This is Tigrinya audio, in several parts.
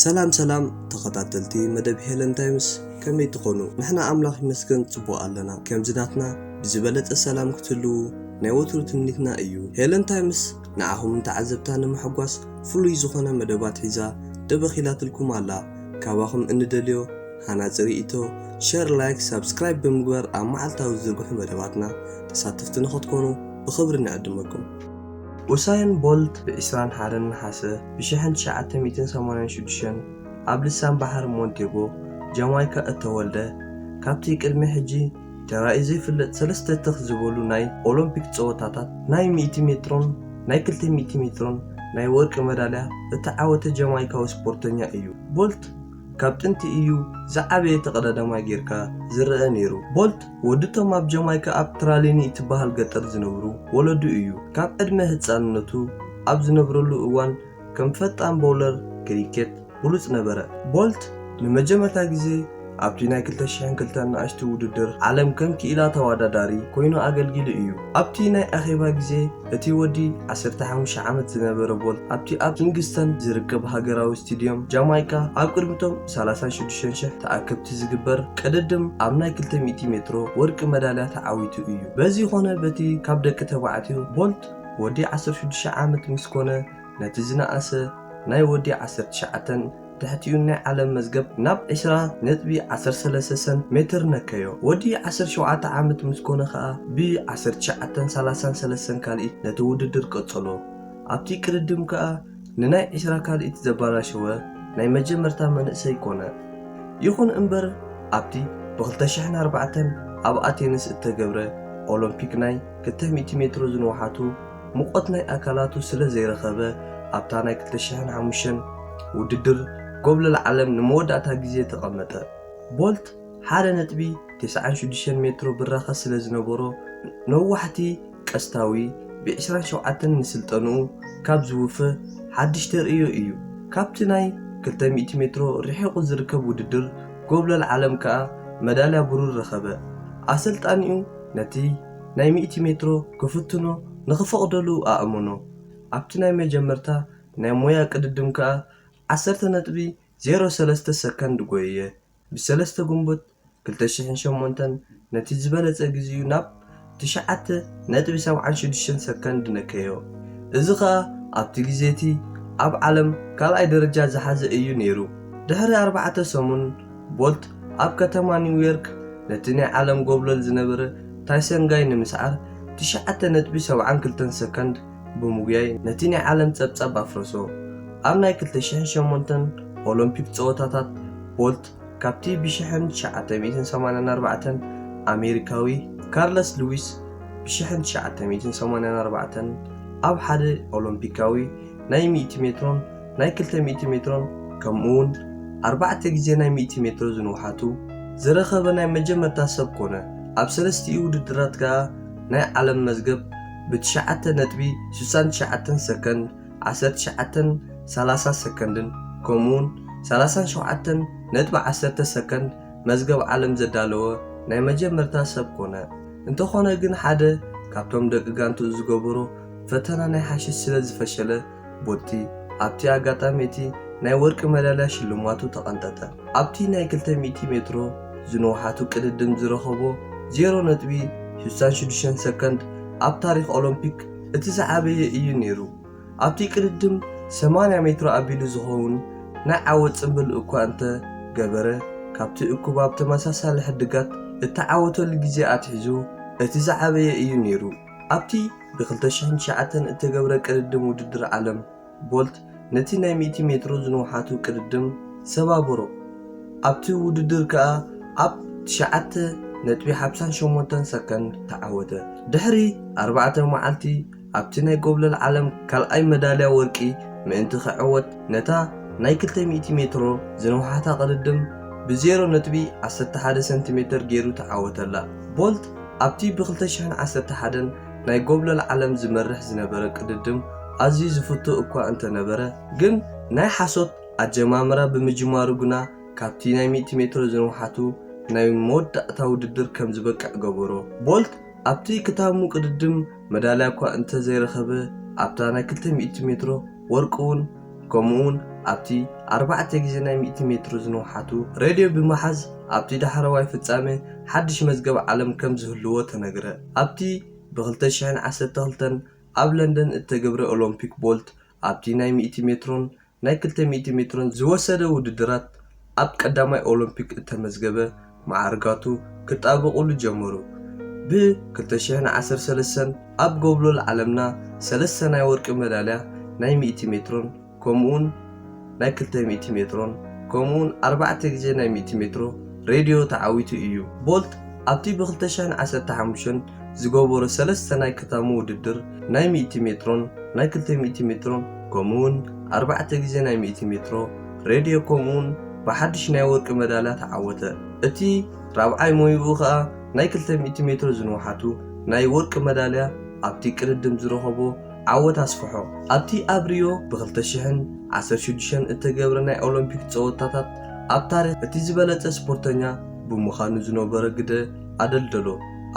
ሰላም ሰላም ተኸታተልቲ መደብ ሄለን ታይምስ፣ ከመይ ትኾኑ? ንሕና ኣምላኽ ይመስገን ጽቡቕ ኣለና። ከምዚ ናትና ብዝበለጸ ሰላም ክትህልዉ ናይ ወትሩ ትምኒትና እዩ። ሄለን ታይምስ ንዓኹም ተዓዘብታ ንምሕጓስ ፍሉይ ዝኾነ መደባት ሒዛ ደበኺላትልኩም ኣላ። ካባኹም እንደልዮ ሃናጺ ርእይቶ፣ ሸር፣ ላይክ፣ ሳብስክራይብ ብምግባር ኣብ መዓልታዊ ዝዝርግሑ መደባትና ተሳተፍቲ ንኽትኮኑ ብኽብሪ ንዕድመኩም። ኡሳይን ቦልት ብ ዕስራን ሓደን ነሓሰ ብ ሽሕን ትሽዓተ ሚእትን ሰማንያን ሽዱሽተን ኣብ ልሳን ባሕሪ ሞንቴጎ ጃማይካ እተወልደ፣ ካብቲ ቅድሚ ሕጂ ተራእዩ ዘይፍለጥ ሰለስተ ትኽ ዝበሉ ናይ ኦሎምፒክ ጸወታታት ናይ ሚእቲ ሜትሮን ናይ ክልተ ሚእቲ ሜትሮን ናይ ወርቂ መዳልያ እተዓወተ ጃማይካዊ ስፖርተኛ እዩ። ቦልት ካብ ጥንቲ እዩ ዝዓበየ ተቐዳዳማይ ጌርካ ዝረአ ነይሩ። ቦልት ወዲ ቶም ኣብ ጃማይካ ኣብ ትራሊኒ እትበሃል ገጠር ዝነብሩ ወለዱ እዩ። ካብ ዕድመ ህጻንነቱ ኣብ ዝነብረሉ እዋን ከም ፈጣን ቦውለር ክሪኬት ብሉጽ ነበረ። ቦልት ንመጀመርታ ግዜ ኣብቲ ናይ ክልተ ሽሕን ክልተን ንኣሽቱ ውድድር ዓለም ከም ክኢላ ተወዳዳሪ ኮይኑ ኣገልጊሉ እዩ። ኣብቲ ናይ ኣኼባ ግዜ እቲ ወዲ ዓሰርተ ሓሙሽተ ዓመት ዝነበረ ቦልት ኣብቲ ኣብ ኪንግስተን ዝርከብ ሃገራዊ ስቴድዮም ጃማይካ ኣብ ቅድሚቶም ሰላሳን ሽዱሽተን ሽሕ ተኣከብቲ ዝግበር ቅድድም ኣብ ናይ ክልተ ሚእቲ ሜትሮ ወርቂ መዳልያ ተዓዊቱ እዩ። በዚ ኾነ በቲ ካብ ደቂ ተባዕትዮ ቦልት ወዲ ዓሰርተ ሽዱሽተ ዓመት ምስ ኮነ ነቲ ዝነኣሰ ናይ ወዲ ዓሰርተ ትሽዓተን ትሕቲኡን ናይ ዓለም መዝገብ ናብ ዕስራ ነጥቢ ዓሰርተ ሰለስተ ሜትር ነከዮ። ወዲ ዓሰርተ ሸውዓተ ዓመት ምስ ኮነ ኸኣ ብ ዓሰርተ ትሽዓተን ሰላሳን ሰለስተን ካልኢት ነቲ ውድድር ቀጸሎ። ኣብቲ ቅድድም ከኣ ንናይ ዕስራ ካልኢት ዘባላሸወ ናይ መጀመርታ መንእሰይ ኮነ። ይኹን እምበር ኣብቲ ብ ክልተ ሽሕን ኣርባዕተን ኣብ ኣቴንስ እተገብረ ኦሎምፒክ ናይ ክልተ ሚእቲ ሜትሮ ዝንውሓቱ ሙቐት ናይ ኣካላቱ ስለ ዘይረኸበ ኣብታ ናይ ክልተ ሽሕን ሓሙሽተን ውድድር ጎብለል ዓለም ንመወዳእታ ግዜ ተቐመጠ። ቦልት ሓደ ነጥቢ ተስዓን ሽዱሽተን ሜትሮ ብራኸ ስለ ዝነበሮ ነዋሕቲ ቀስታዊ ብ ዕስራን ሸውዓተን ንስልጠንኡ ካብ ዝውፈ ሓድሽ ተርእዮ እዩ። ካብቲ ናይ ክልተ ሚእቲ ሜትሮ ርሒቑ ዝርከብ ውድድር ጎብለል ዓለም ከኣ መዳልያ ብሩር ረኸበ። ኣሰልጣኒኡ ነቲ ናይ ሚእቲ ሜትሮ ክፍትኖ ንኽፈቕደሉ ኣእመኖ። ኣብቲ ናይ መጀመርታ ናይ ሞያ ቅድድም ከኣ ዓሰርተ ነጥቢ ዜሮ ሰለስተ ሰከንድ ጎየየ። ብሰለስተ ግንቦት ክልተ ሽሕን ሸሞንተን ነቲ ዝበለጸ ግዜኡ ናብ ትሽዓተ ነጥቢ ሰብዓን ሽዱሽተን ሰከንድ ነከዮ። እዚ ኸኣ ኣብቲ ግዜ እቲ ኣብ ዓለም ካልኣይ ደረጃ ዝሓዘ እዩ ነይሩ። ድሕሪ ኣርባዕተ ሰሙን ቦልት ኣብ ከተማ ኒውዮርክ ነቲ ናይ ዓለም ጎብለል ዝነበረ ታይሰን ጋይ ንምስዓር ትሽዓተ ነጥቢ ሰብዓን ክልተን ሰከንድ ብምጉያይ ነቲ ናይ ዓለም ጸብጻብ ኣፍረሶ። ኣብ ናይ ክልተ ሽሕን ሸሞንተን ኦሎምፒክ ጸወታታት ቦልት ካብቲ ብ ሽሕን ትሽዓተ ሚእትን ሰማንያን ኣርባዕተን ኣሜሪካዊ ካርለስ ሉዊስ ብ ሽሕን ትሽዓተ ሚእትን ሰማንያን ኣርባዕተን ኣብ ሓደ ኦሎምፒካዊ ናይ ሚእቲ ሜትሮን ናይ ክልተ ሚእቲ ሜትሮን ከምኡውን ኣርባዕተ ግዜ ናይ ሚእቲ ሜትሮ ዝንውሓቱ ዝረኸበ ናይ መጀመርታ ሰብ ኮነ። ኣብ ሰለስቲኡ ውድድራት ከኣ ናይ ዓለም መዝገብ ብ ትሽዓተ ነጥቢ ስሳን ትሽዓተን ሰከንድ ዓሰርተ ትሽዓተን ሰላሳ ሰከንድን ከምኡውን ሰላሳን ሸውዓተን ነጥቢ ዓሰርተ ሰከንድ መዝገብ ዓለም ዘዳለወ ናይ መጀመርታ ሰብ ኮነ። እንተኾነ ግን ሓደ ካብቶም ደቂ ጋንትኡ ዝገበሮ ፈተና ናይ ሓሽሽ ስለ ዝፈሸለ ቦልቲ ኣብቲ ኣጋጣሚ እቲ ናይ ወርቂ መዳልያ ሽልማቱ ተቐንጠጠ። ኣብቲ ናይ ክልተ ሚእቲ ሜትሮ ዝንውሓቱ ቅድድም ዝረኸቦ ዜሮ ነጥቢ ስሳን ሽዱሽተን ሰከንድ ኣብ ታሪኽ ኦሎምፒክ እቲ ዝዓበየ እዩ ነይሩ። ኣብቲ ቅድድም ሰማንያ ሜትሮ ኣቢሉ ዝኸውን ናይ ዓወት ጽምብል እኳ እንተ ገበረ፣ ካብቲ እኩብ ኣብ ተመሳሳሊ ሕድጋት እተዓወተሉ ግዜ ኣትሒዙ እቲ ዝዓበየ እዩ ነይሩ። ኣብቲ ብ ክልተ ሽሕን ትሽዓተን እተገብረ ቅድድም ውድድር ዓለም፣ ቦልት ነቲ ናይ ሚእቲ ሜትሮ ዝንውሓቱ ቅድድም ሰባበሮ። ኣብቲ ውድድር ከኣ ኣብ ትሽዓተ ነጥቢ ሓምሳን ሸሞንተን ሰከንድ ተዓወተ። ድሕሪ ኣርባዕተ መዓልቲ ኣብቲ ናይ ጎብለል ዓለም ካልኣይ መዳልያ ወርቂ ምእንቲ ክዕወት ነታ ናይ ክልተ ሚእቲ ሜትሮ ዝንውሓታ ቅድድም ብ ዜሮ ነጥቢ ዓሰርተ ሓደ ሰንቲሜተር ገይሩ ተዓወተላ። ቦልት ኣብቲ ብ ክልተ ሽሕን ዓሰርተ ሓደን ናይ ጎብለል ዓለም ዝመርሕ ዝነበረ ቅድድም ኣዝዩ ዝፍቶ እኳ እንተነበረ፣ ግን ናይ ሓሶት ኣጀማምራ ብምጅማሩ ግና ካብቲ ናይ ሚእቲ ሜትሮ ዝንውሓቱ ናይ መወዳእታ ውድድር ከም ዝበቅዕ ገበሮ። ቦልት ኣብቲ ክታሙ ቅድድም መዳልያ እኳ እንተ ዘይረኸበ፣ ኣብታ ናይ ክልተ ሚእቲ ሜትሮ ወርቂ እውን ከምኡውን ኣብቲ ኣርባዕተ ግዜ ናይ ሚእቲ ሜትሮ ዝንውሓቱ ሬድዮ ብምሓዝ ኣብቲ ዳሕረዋይ ፍጻመ ሓድሽ መዝገብ ዓለም ከም ዝህልዎ ተነግረ። ኣብቲ ብ2012 ኣብ ለንደን እተገብረ ኦሎምፒክ፣ ቦልት ኣብቲ ናይ ሚእቲ ሜትሮን ናይ ክልተ ሚእቲ ሜትሮን ዝወሰደ ውድድራት ኣብ ቀዳማይ ኦሎምፒክ እተመዝገበ መዓርጋቱ ክጣበቑሉ ጀመሩ። ብ2013 ኣብ ጎብለል ዓለምና ሰለስተ ናይ ወርቂ መዳልያ ናይ ሚእቲ ሜትሮን ከምኡውን ናይ ክልተ ሚእቲ ሜትሮን ከምኡውን ኣርባዕተ ግዜ ናይ ሚእቲ ሜትሮ ሬድዮ ተዓዊቱ እዩ። ቦልት ኣብቲ ብ2015 ዝገበሮ ሰለስተ ናይ ክታሙ ውድድር ናይ ሚእቲ ሜትሮን ናይ ክልተ ሚእቲ ሜትሮን ከምኡውን ኣርባዕተ ግዜ ናይ ሚእቲ ሜትሮ ሬድዮ ከምኡውን ብሓድሽ ናይ ወርቂ መዳልያ ተዓወተ። እቲ ራብዓይ ሞይኡ ኸኣ ናይ ክልተ ሚእቲ ሜትሮ ዝንውሓቱ ናይ ወርቂ መዳልያ ኣብቲ ቅድድም ዝረኸቦ ዓወት ኣስፍሖ። ኣብቲ ኣብ ሪዮ ብ2016 እተገብረ ናይ ኦሎምፒክ ጸወታታት ኣብ ታሪኽ እቲ ዝበለጸ ስፖርተኛ ብምዃኑ ዝነበሮ ግደ ኣደልደሎ።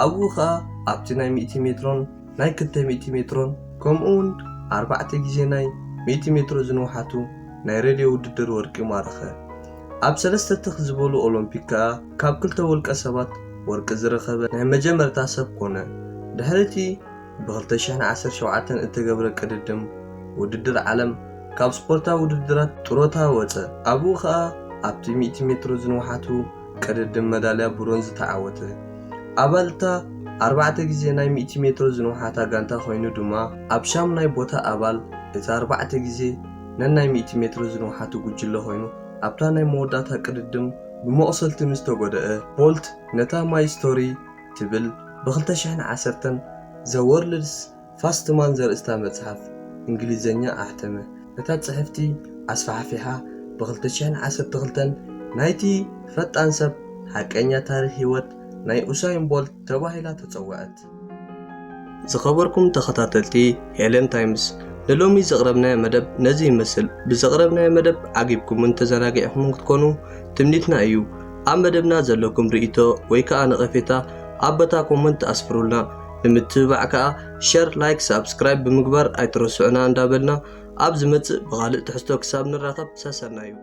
ኣብኡ ኸኣ ኣብቲ ናይ ሚእቲ ሜትሮን ናይ ክልተ ሚእቲ ሜትሮን ከምኡውን ኣርባዕተ ግዜ ናይ ሚእቲ ሜትሮ ዝንውሓቱ ናይ ሬድዮ ውድድር ወርቂ ማረኸ። ኣብ ሰለስተ ትኽ ዝበሉ ኦሎምፒክ ከኣ ካብ ክልተ ውልቀ ሰባት ወርቂ ዝረኸበ ናይ መጀመርታ ሰብ ኮነ። ድሕሪ እቲ ብ2017 እተገብረ ቅድድም ውድድር ዓለም ካብ ስፖርታዊ ውድድራት ጥሮታ ወጸ። ኣብኡ ኸኣ ኣብቲ ሚእቲ ሜትሮ ዝንውሓቱ ቅድድም መዳልያ ብሮንዝ ተዓወተ። ኣባል እታ ኣርባዕተ ግዜ ናይ ሚእቲ ሜትሮ ዝንውሓታ ጋንታ ኮይኑ ድማ ኣብ ሻምናይ ቦታ ኣባል እታ ኣርባዕተ ግዜ ነናይ ሚእቲ ሜትሮ ዝንውሓቱ ጉጅለ ኮይኑ ኣብታ ናይ መወዳእታ ቅድድም ብመቑሰልቲ ምስ ተጎድአ ቦልት ነታ ማይ ስቶሪ ትብል ብ2010 ዘ ወርልድስ ፋስት ማን ዘርእስታ መጽሓፍ እንግሊዝኛ ኣሕተመ። ነታ ጽሕፍቲ ኣስፋሕፊሓ ብ2012 ናይቲ ፈጣን ሰብ ሓቀኛ ታሪኽ ህይወት ናይ ኡሳይን ቦልት ተባሂላ ተጸውዐት። ዝኸበርኩም ተኸታተልቲ ሄለን ታይምስ፣ ንሎሚ ዘቕረብናዮ መደብ ነዚ ይመስል። ብዘቕረብናዮ መደብ ዓጊብኩምን ተዘናጊዕኩምን ክትኮኑ ትምኒትና እዩ። ኣብ መደብና ዘለኩም ርእይቶ ወይ ከኣ ነቐፌታ ኣብ በታ ኮመንት ኣስፍሩልና። ንምትብባዕ ከኣ ሸር፣ ላይክ፣ ሳብስክራይብ ብምግባር ኣይትረስዑና እንዳበልና ኣብ ዝመጽእ ብኻልእ ትሕዝቶ ክሳብ ንራኸብ ሰሰናዩ።